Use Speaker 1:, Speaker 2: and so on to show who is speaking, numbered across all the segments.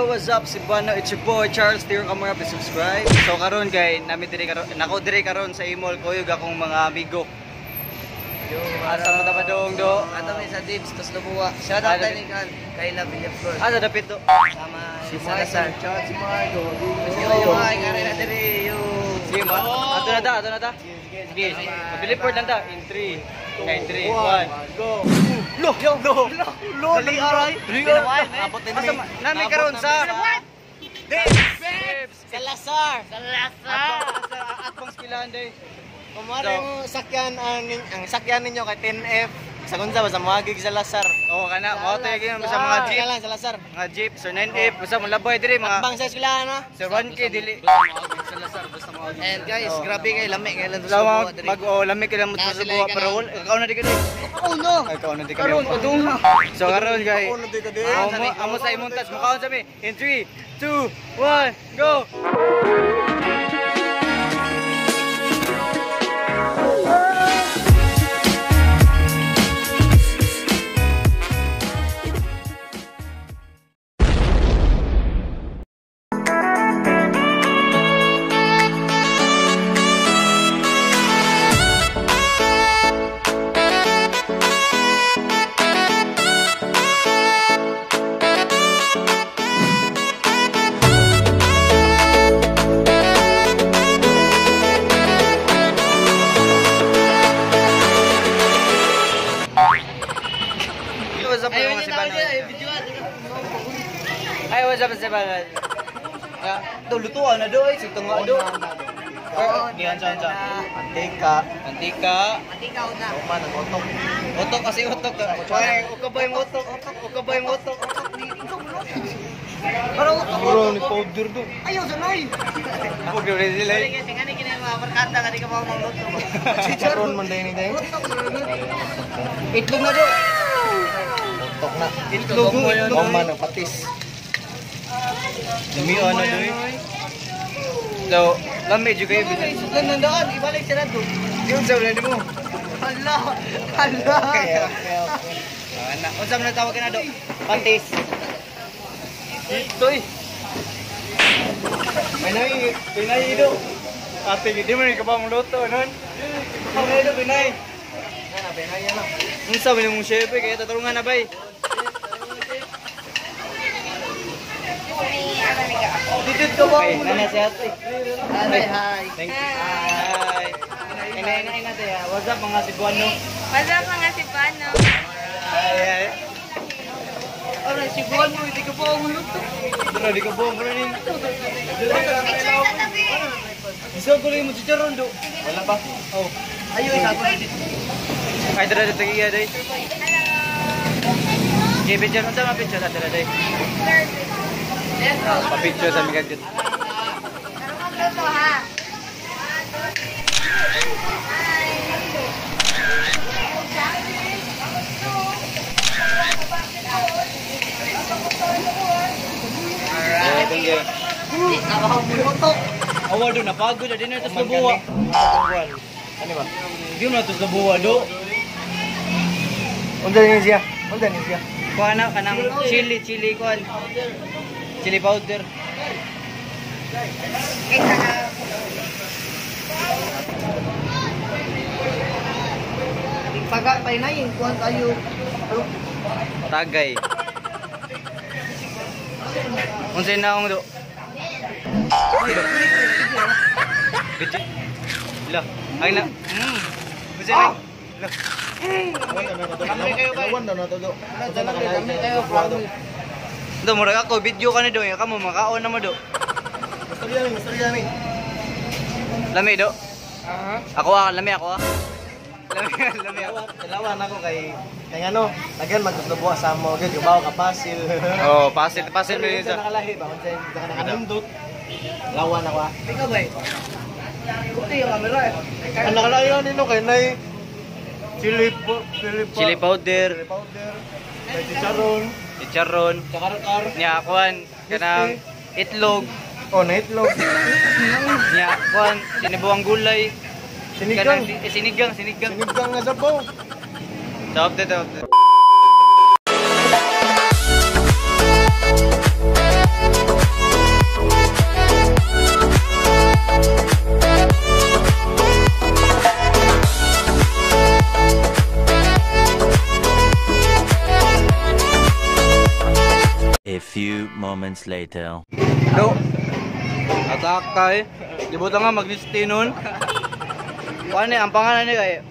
Speaker 1: Yo, what's up, Cebuano? It's your boy Charles Tiro Camara. Please subscribe. So karon kay nami diri karon, nako diri karon sa Imol kuyog akong mga amigo.
Speaker 2: Yo,
Speaker 1: Asa mo ta padung do?
Speaker 2: Ato mi sa Dibs, tas Lubuwa. Shout out tayo ni Kan, Kayla Villaflor.
Speaker 1: Asa dapit do?
Speaker 2: Sama si Salazar.
Speaker 3: Si Margo.
Speaker 2: Yo, yo, ay, kare na diri. Yo.
Speaker 1: Sige, ma. Ato na ta, ato na ta. Sige, mag-teleport lang ta in 3, 9, 3, 1.
Speaker 3: Go.
Speaker 1: Lo, lo, lo.
Speaker 2: Dali, aray.
Speaker 1: 3.
Speaker 2: Abot din
Speaker 1: Asa
Speaker 2: mi.
Speaker 1: nami karon sa Dibs.
Speaker 2: Salazar.
Speaker 1: Atbang skilahan day.
Speaker 3: Kumari ang sakyan ang sakyan ninyo kay 10F sa kunsa ba sa mga gig sa Lasar.
Speaker 1: Oh, kana mo to gyud sa mga jeep.
Speaker 3: Lang sa Lasar.
Speaker 1: Mga jeep, sir 9F, basta mo labay diri mga
Speaker 3: Bang sa eskwelahan ha.
Speaker 1: Sir 1K dili.
Speaker 2: And guys, grabe kay lami kay lang tas
Speaker 1: Sa
Speaker 2: Lubuwa
Speaker 1: mga
Speaker 2: diri.
Speaker 1: mag oh, lami kay lang mo
Speaker 2: Na
Speaker 1: sa
Speaker 2: sila
Speaker 1: buwa
Speaker 2: ka
Speaker 1: pero
Speaker 2: na.
Speaker 1: wala ikaw na di ka day.
Speaker 2: Uno.
Speaker 1: Ay, ikaw na di kami. Karon padung. So karon kay
Speaker 3: Ako na di ka day.
Speaker 1: Amo amo sa imong touch mukaon sa mi. In 3, 2, 1, go. Yo, what's up
Speaker 2: Ayun
Speaker 1: mga
Speaker 2: yun
Speaker 1: Cebuano? Ay, what's up, Cebuano? Ah, do lutuan na do ay sig tunga do. Gihan sa sa.
Speaker 3: Mantika.
Speaker 1: Mantika.
Speaker 2: Ikaw na.
Speaker 3: Uma nag utok.
Speaker 1: Utok kasi utok. Ay, uka ba yung utok? Uka ba yung utok?
Speaker 2: Parang utok.
Speaker 3: Bro, ni powder do.
Speaker 2: Ayaw sanay.
Speaker 1: Huwag na sila.
Speaker 2: Sige, tingnan ni mga barkada ka di ka mangluto.
Speaker 3: Chicharon man day ni day.
Speaker 1: Itlog na do.
Speaker 3: Utok na.
Speaker 1: Itlog mo yun.
Speaker 3: Uma nag patis.
Speaker 1: Lamian na do. So, lami jud kayo bisan.
Speaker 2: Sudlan ng daan, ibalik sila do.
Speaker 1: Yun sa ulan mo.
Speaker 2: Hala, hala.
Speaker 3: Okay, okay, okay.
Speaker 1: Ana, unsa man tawag na do? Patis. Ito eh.
Speaker 3: Pinay,
Speaker 1: Pinay do. Ate, di man ka ba luto nun? Pinay do, pinay.
Speaker 3: Ana pinay na.
Speaker 1: Unsa man imong chef eh, kaya tatarungan na bay.
Speaker 2: Dito ka ba?
Speaker 1: Okay, nana si ate.
Speaker 2: Hi, hi.
Speaker 1: Thank you. Hi. Inay, inay natin. What's up mga Cebuano?
Speaker 4: What's up mga Cebuano?
Speaker 1: Ay, ay.
Speaker 2: Aray, si Buwan mo, hindi ka pa mangluto.
Speaker 1: Pero di ka buong bro ning.
Speaker 4: Picture sa tabi!
Speaker 1: Isa ko lang mo chicharon do.
Speaker 3: Wala pa.
Speaker 1: Oh.
Speaker 2: Ayaw, isa ko na dito.
Speaker 1: Ay, dara dito tagiya day. Okay, picture unsa man picture dara day. Pa-picture sa mga dito.
Speaker 4: Pero magluto ha!
Speaker 1: Alright, thank you.
Speaker 2: Hindi ka ba mangluto?
Speaker 1: Awa do napagod na din na tas lubuwa.
Speaker 3: Ano ba?
Speaker 1: Di mo na tas lubuwa do.
Speaker 3: Unsa ni siya? Unsa ni siya?
Speaker 1: Kuha na kanang chili, chili kuan. Chili powder.
Speaker 2: Paga pa na yun, kuhan tayo.
Speaker 1: Tagay. Unsay naong do? Bitch. La, ay na. Unsay na? La.
Speaker 3: Lawan na na to do.
Speaker 2: Dami kayo, promise.
Speaker 1: Do murag ako video ka ni do, kamo makaon na mo do.
Speaker 3: Gusto niya, gusto niya.
Speaker 1: Lami do. Ako ah, lami ako ah. Lami, lami ako.
Speaker 3: Lawan ako kay kay ano, again magtutlubo sa mo, gyud gubaw ka pasil.
Speaker 1: Oh, pasil, pasil
Speaker 3: Pero
Speaker 1: mo yun
Speaker 3: sa
Speaker 1: sa.
Speaker 3: nakalahi ba unsa yung ka nakanindot. Lawan ako ah.
Speaker 2: Ikaw ba eh? Kunti yung camera eh.
Speaker 3: Ang nakalahi nino kay nay chili po, chili po.
Speaker 1: Chili powder,
Speaker 3: Chili powder. Kay chicharon,
Speaker 1: chicharon,
Speaker 3: karakar.
Speaker 1: niya kuan kanang itlog,
Speaker 3: Oh, na itlog.
Speaker 1: niya kuan sinibuang gulay,
Speaker 3: Sinigang.
Speaker 1: kanang sinigang, sinigang.
Speaker 3: Sinigang nga sabaw.
Speaker 1: Top de top.
Speaker 5: A few moments later.
Speaker 1: Do. Atak kay. Gibutan nga magnisti nun. Kuan ni ang pangalan ni kay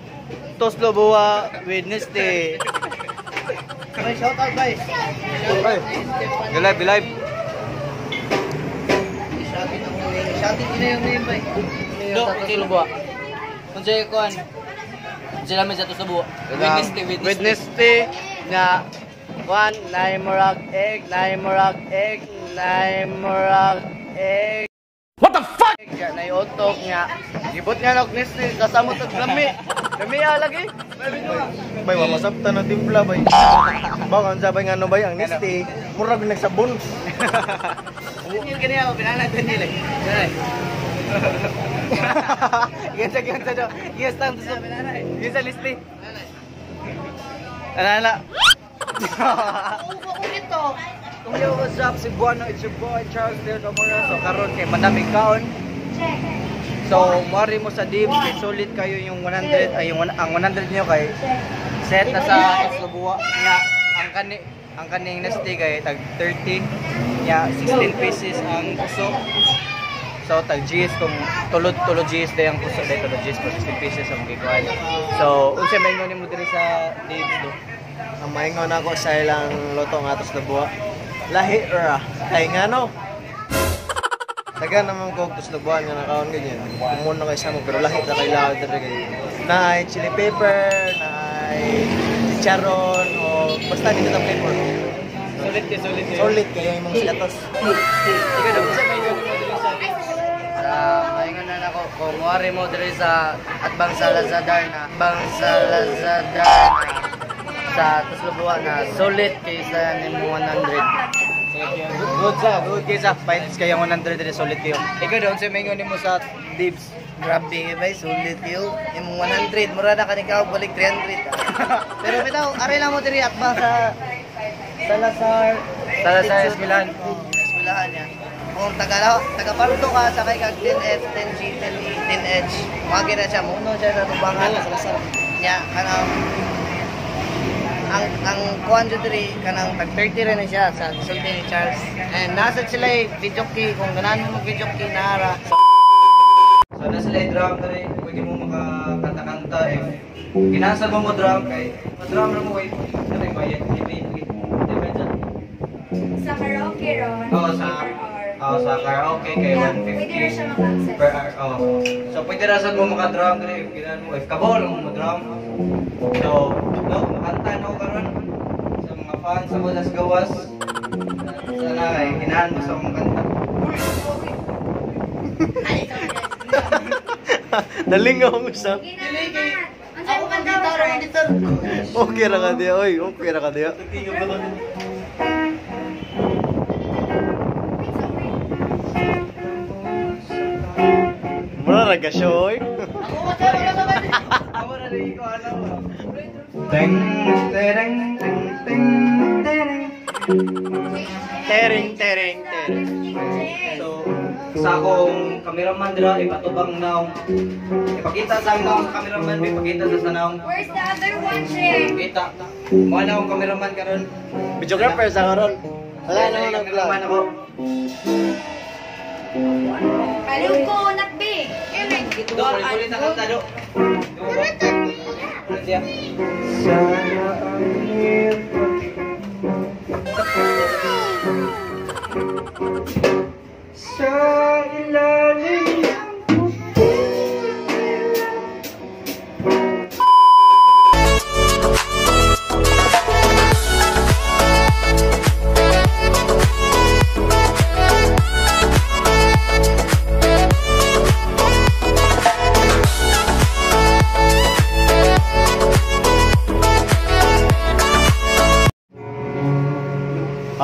Speaker 1: Toslo Buwa with Nesty.
Speaker 2: May shout out guys.
Speaker 1: Ay. Live, live.
Speaker 2: Shouting na yung name bay.
Speaker 1: Do, Toslo Buwa. Unsay kuan? Unsay lami sa Toslo Buwa? With Nesty, with Nesty.
Speaker 3: With Nesty na one nine murag egg, nine murag egg, nine murag egg. What the fuck? Ya, nay otok nga. Gibot nga nog Nesty kasamo tag lami. Lami ah, lagi.
Speaker 6: Bay, wamasabta na timpla, bay. Baka ang sabay nga no, bay, ang Nesty, murag nagsabon.
Speaker 2: Yung kaniya ko pinanay Daniel eh. Pinanay.
Speaker 1: Gansa, gansa do. Yes, tang Toslo. Yes, Nesty. Ana ana. Yo, what's up, Cebuano? It's your boy, Charles Leo Camora. So, karon kay madaming kaon. So, mari mo sa Dibs, kay solid kayo yung 100, ay yung ang 100 niyo kay set na sa Oslobuwa. Nga, ang kaning Nesty kay tag 30. Nya, 16 pieces ang puso. So, tag G's kung tulod G's day ang puso day tulod G's po 16 pieces ang gikuan. So, unsa may ingon nimo diri sa Dibs do?
Speaker 6: Ang maingon ako sa ilang luto nga atos na buwa. Lahi ra. Kay nga no. Taga naman ko og tuslobuan nga nakaon ganyan. Kumon na kay sa mo pero lahi ra kay lahat diri kay. Naay chili pepper, naay chicharon o basta dito ta flavor.
Speaker 1: Solid kay solid.
Speaker 6: Solid kayo imong sigatos.
Speaker 1: Ikaw do, unsa may ingon nimo diri sa Dibs?
Speaker 2: Sa maingon na nako kung muari mo diri sa atbang sa Lazada na atbang sa Lazada na sa Tuslobuwa na solid kaysa nimo 100.
Speaker 1: Good sa, good kay sa pints kayo 100 diri solid kayo. Ikaw do, unsa may ingon nimo sa Dibs?
Speaker 2: Grabe bay, solid kayo. Imong 100 mura na kani ka balik 300. Pero bitaw ari lang mo diri atbang sa Salazar
Speaker 1: Salazar Esquilahan.
Speaker 2: Oh, Esquilahan ya. Kung taga taga Pardo ka sakay kag 10F, 10G, 10E, 10H. Magi na siya mo siya sa tubangan.
Speaker 6: Salazar.
Speaker 2: Nya kanang ang kuan jud diri kanang tag 30 ra na siya sa sulti ni Charles. And nasa sila video key kung ganahan mo mag video key naara.
Speaker 1: So na sila drum diri, pwede mo makakanta-kanta if ginasal mo mo drum kay ma-drum ra mo kay diri bayad libre libre dyan.
Speaker 4: Sa karaoke ron.
Speaker 1: Oo, sa
Speaker 4: per hour.
Speaker 1: oh, sa karaoke kay
Speaker 4: Yeah,
Speaker 1: 150
Speaker 4: pwede ra siya maka-access.
Speaker 1: per hour. Oh. So pwede ra sad mo maka-drum diri if ginahan mo if kabalo mo mo-drum. So, no, makanta na ko karon sa mga fans sa Bolas Gawas. Sana ay ginahan mo sa akong kanta.
Speaker 6: Dalingaw mo siya.
Speaker 4: Sige na naman. Ang sabi kanta mo, Charles?
Speaker 6: Okay ra ka diya, oy. Okay ra ka diya. Mura ra ka siya, oy.
Speaker 1: Ako na rin ko alam. Teng tereng teng teng tereng.
Speaker 6: Tering, tereng, tereng.
Speaker 1: So, sa akong cameraman dira ipatubang naong. Ipakita sa akong cameraman, ipakita sa sanawng.
Speaker 4: Where's the other one, Shay?
Speaker 1: Kita. Mo na akong cameraman karon.
Speaker 6: Videographer sa karon. Wala na
Speaker 1: Wala
Speaker 6: nag
Speaker 1: cameraman ako.
Speaker 4: Aliw ko, not big.
Speaker 1: Do, ulit na kanta do. Do. Siya. Sana ang sa ilalim ng puting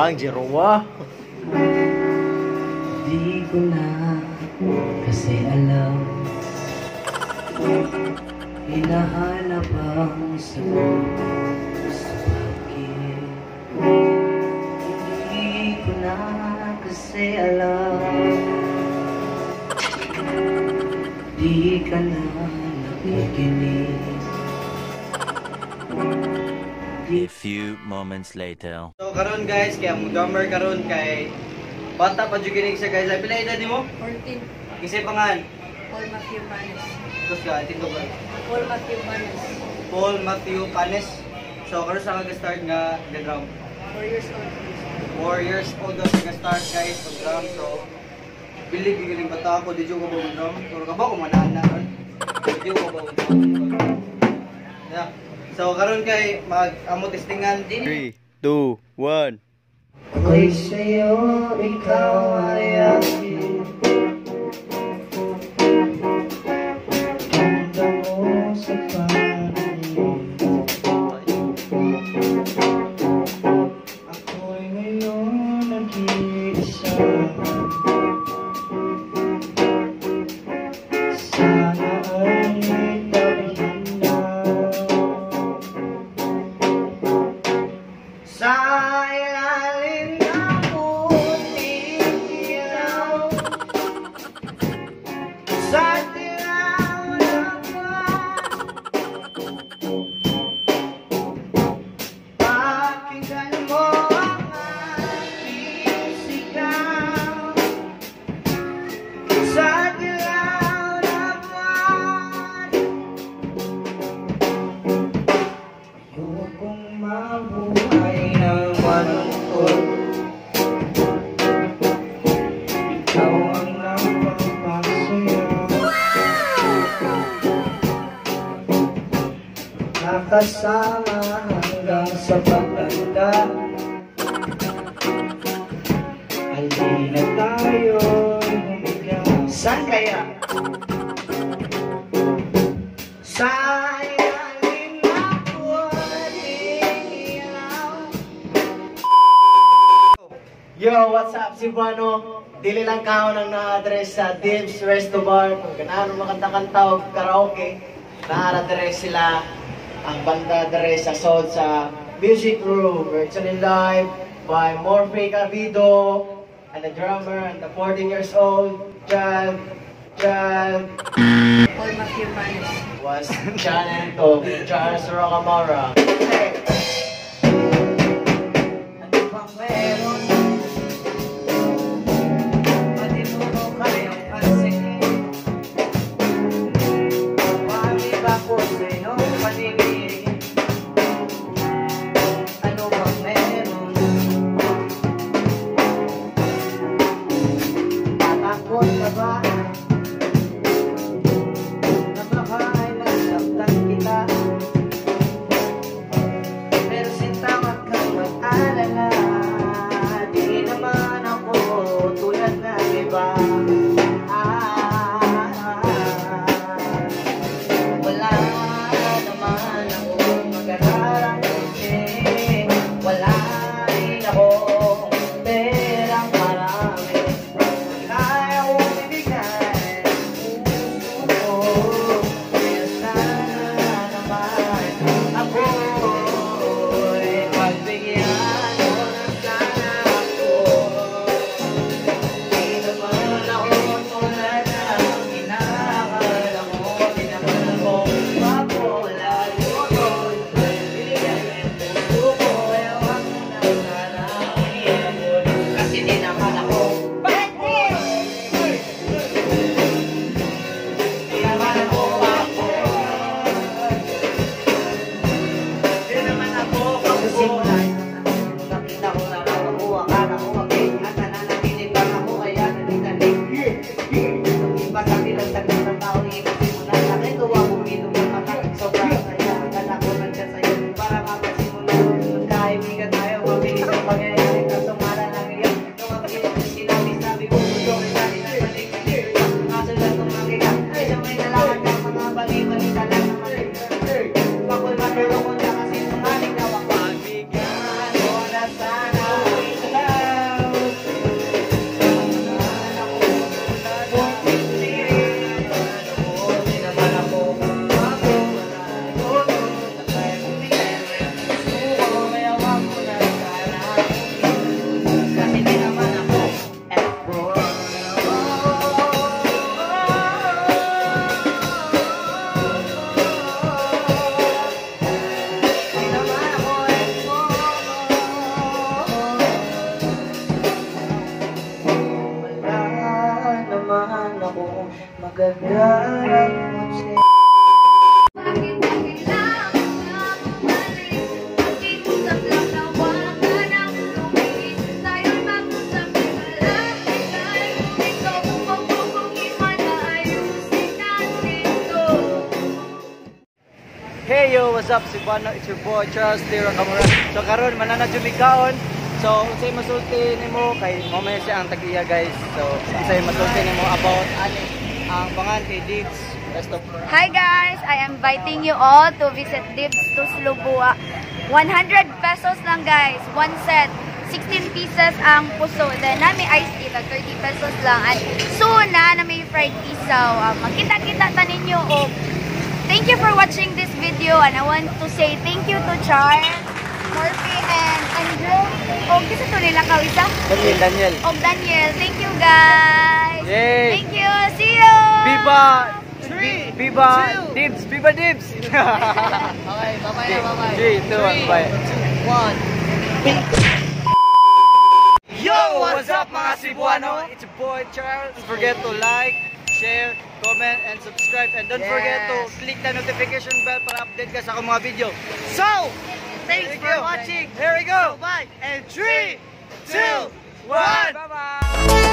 Speaker 6: Ang Jerowa.
Speaker 2: Di ko na kasi alam hinahanap ang sagot sa bakit. Hindi ko na kasi alam. Di ka na nakikinig.
Speaker 5: A few moments later.
Speaker 1: So karon guys, kay ang drummer karon kay bata pa jud kinig siya, guys. Pila edad nimo?
Speaker 4: 14.
Speaker 1: Kisay pangan?
Speaker 4: Paul Matthew Panes.
Speaker 1: Tapos ka, tindog ka.
Speaker 4: Paul Matthew Panes.
Speaker 1: Paul Matthew Panes. So karon sa ka start nga the drum.
Speaker 4: 4 years old.
Speaker 1: 4 years old daw siya start, guys, pag drum. So bili giling bata ako, di jud ko ba drum. Pero kabaw ko manana ron. Di ko ba drum. Yeah. So karon kay mag amo testingan din.
Speaker 6: 3, 2, 1.
Speaker 2: Ako'y sa'yo, ikaw ay akin. Ganda mo sa paningin. Ako'y ngayon nag-iisa. Sana ay tabihan na. Sa ilalim ng puting ilaw, sa dilaw ng buwan, pakinggan mo ang aking sigaw. Sa dilaw ng buwan. Ayokong mabuhay ng malungkot. Ikaw ang nagpapasaya. Nakasama hanggang sa pagtanda. Halina tayo humiga. Saan kaya? Sa ilalim ng puting ilaw.
Speaker 6: Yo, what's up, Cebuano? Dili lang kaon ang na-address sa Dibs Resto Bar. Kung ganahan mo makanta-kanta o karaoke, naa-address sila ang banda dere sa Sod sa Music Room. Virtually live by Morphe Cavido and the drummer and the 14 years old child
Speaker 4: Paul Matthew Panes.
Speaker 6: Was Janet of Charles Rocamora. Hey!
Speaker 2: Ano bang meron? Ba't di mo ko kayang pansinin? Wagi ba ko sa iyong paningin? Ano bang meron? Tatakot ka ba? Na baka ay nasaktan kita?
Speaker 1: What's up, Cebuano? It's your boy Charles Tiro Camora. So karon manana jud mi kaon. So unsay masulti nimo kay mao man siya ang tag-iya, guys. So unsay masulti nimo about ani ang pangan kay Dibs Resto?
Speaker 7: Hi guys! I am inviting you all to visit Dibs Tuslobua. 100 pesos lang, guys. One set. 16 pieces ang puso. Then naa may iced tea, tag 30 pesos lang. And soon na na may fried isaw. Magkita-kita ta ninyo. Oh. Thank you for watching this video and I want to say thank you to Charles, Murphy, and Andrew. Oh, kinsa to nila ka isa?
Speaker 1: Daniel, Daniel.
Speaker 7: Og Daniel. Thank you, guys.
Speaker 1: Yay!
Speaker 7: Thank you. See you!
Speaker 1: Viva! Viva Dibs! Viva Dibs!
Speaker 2: Okay, bye-bye na, bye-bye.
Speaker 1: 3, 2, 1, bye.
Speaker 2: 1.
Speaker 1: Yo! What's up, mga Cebuano? It's your boy Charles. Don't forget to like, share, comment, and subscribe. And don't forget to click the notification bell para update ka sa akong mga video.
Speaker 3: So, thanks
Speaker 1: Thank
Speaker 3: for
Speaker 1: you.
Speaker 3: Watching.
Speaker 1: Here we go!
Speaker 3: Bye. And 3, 2, 1.
Speaker 1: Bye-bye!